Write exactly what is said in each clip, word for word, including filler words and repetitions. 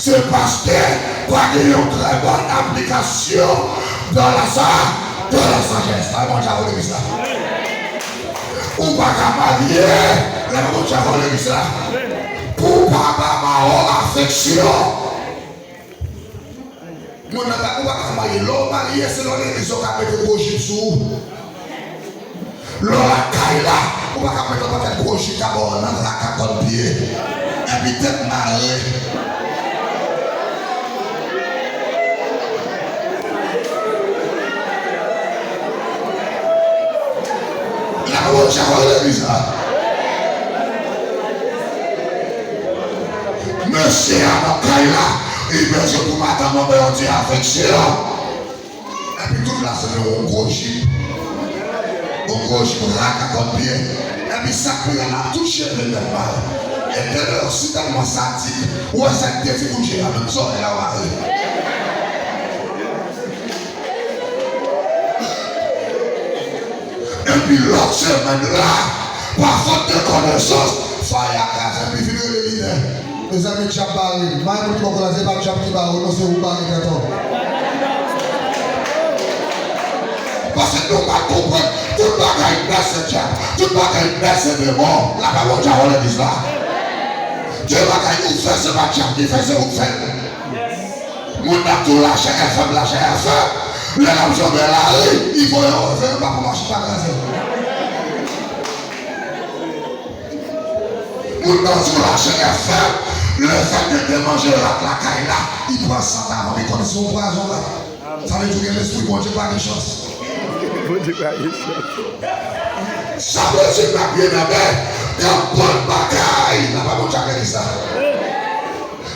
Se paske pa gen yon trè bòn aplikasyon de la sa, de la sajès. Sa bon, djab legliz la. Ou pa ka marye, lè bon, djab legliz la. Pou pa ba mawon afeksyon. Moun nan pa, ou pa ka marye. Lè w marye, se nan legliz yo ka mete gwo jip sou ou. Lè w lakay la, ou pa ka mete yon pakèt gwo jip ka ba w nan raka kòd pye. Epi tèt mare. La wonn chak legliz la. Mesye a nan kay la, li bezwen pou madanm nan ba yon ti afeksyon. Epi tout la se yon gwo jip. Yon gwo jip raka kòd pye. Epi sa k pi rèd la, tout cheve nèt mare. E tèlman, si tèlman sadik, ou wè sa k te di pou Jera menm, zòrèy la mare. Epi lòt semèn la, pa fòt de konesans, faya kraze, epi vin rele lidè. Mezanmi, djab bare. May moun ki bò kote la, se pa djab ki bare w, non, se ou bare tèt ou. Paske nou pa konprann, tout bagay bèl se djab, tout bagay bèl se demon. La pa bon djab legliz la. Gen bagay ou fè, se pa djab ki fè, se ou k fè l. Moun nan tou lachè fèb, lachè fèb. Lè l ap janbe lari, li voye w, se pa pou machin pa kraze. Moun nan tou lachè fèb. Lefètke te manje rat lakay la, li pran sant avan, li konnen se yon pwazon la. Sa vle di w gen lespri Bondye pa gen chans. Bondye pa gen chans. Sa vle di, mèt byeneme, gen bon bagay. N ap ba Bondye glwa sa.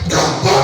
Gen bon